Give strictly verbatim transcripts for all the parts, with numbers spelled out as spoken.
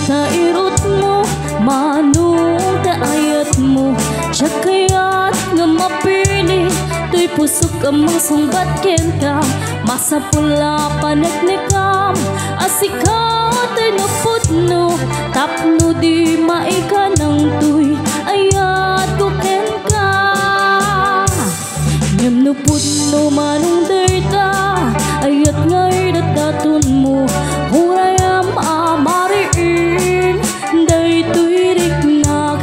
Ta irutmo, manong ta ayatmo, diak kayat nga mapili, toy pusok a mangsungbat kenka. Masapul a paneknekam, a sika toy napudno, tapno di maikanang toy ayatko kenka. Ngem no pudno manong dayta, ayat nga idadatonmo, urayam a mariin, daytoy riknak,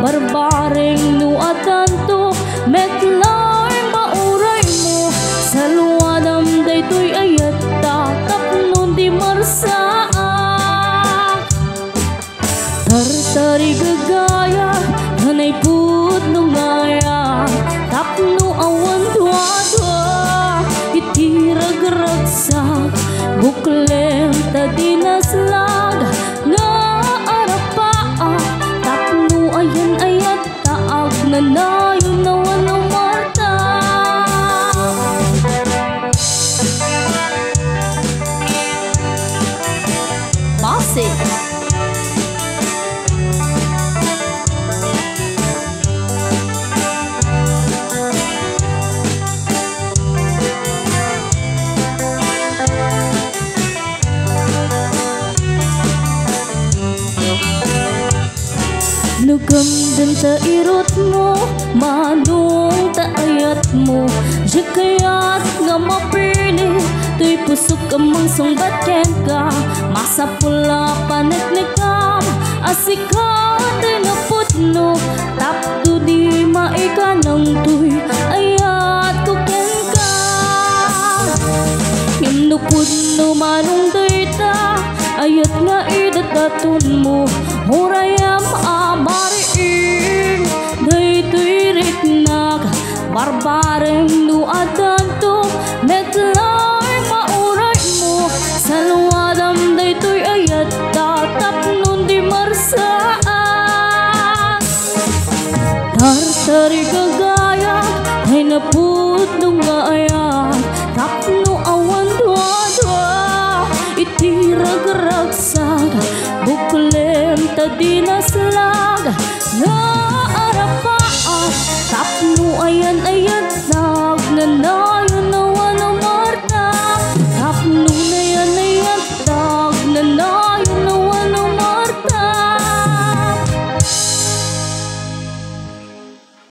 barbareng no addanto, met laeng mauraymo, saluadam daytoy ayatta, tapno di marsaak. Tartarigagayam, nga naipudno nga ayat, tapno awan duadua iti ragragsak, buklem ta di naslag nga arapaak, tapno ayan ayatta agnanayon awan umarta. Base. No kamdem ta irutmo, manong ta ayatmo, diak kayat nga mapili, toy pusok a mangsungbat kenka. Masapul a paneknekam, a sika toy napudno, tapno di maikanang toy ayatko kenka. Ngem no pudno manong dayta, ayat nga idadatonmo, urayam a mariin, daytoy riknak, barbareng no addanto, met laeng mauraymo, saluadam daytoy ayatta, tapno di marsaak. Tartarigagayam, ay napudno nga ayat, tapno awan duadua iti ragragsak, buklem ta di naslag nga arapaak, tapno ayan ayatta agnanayon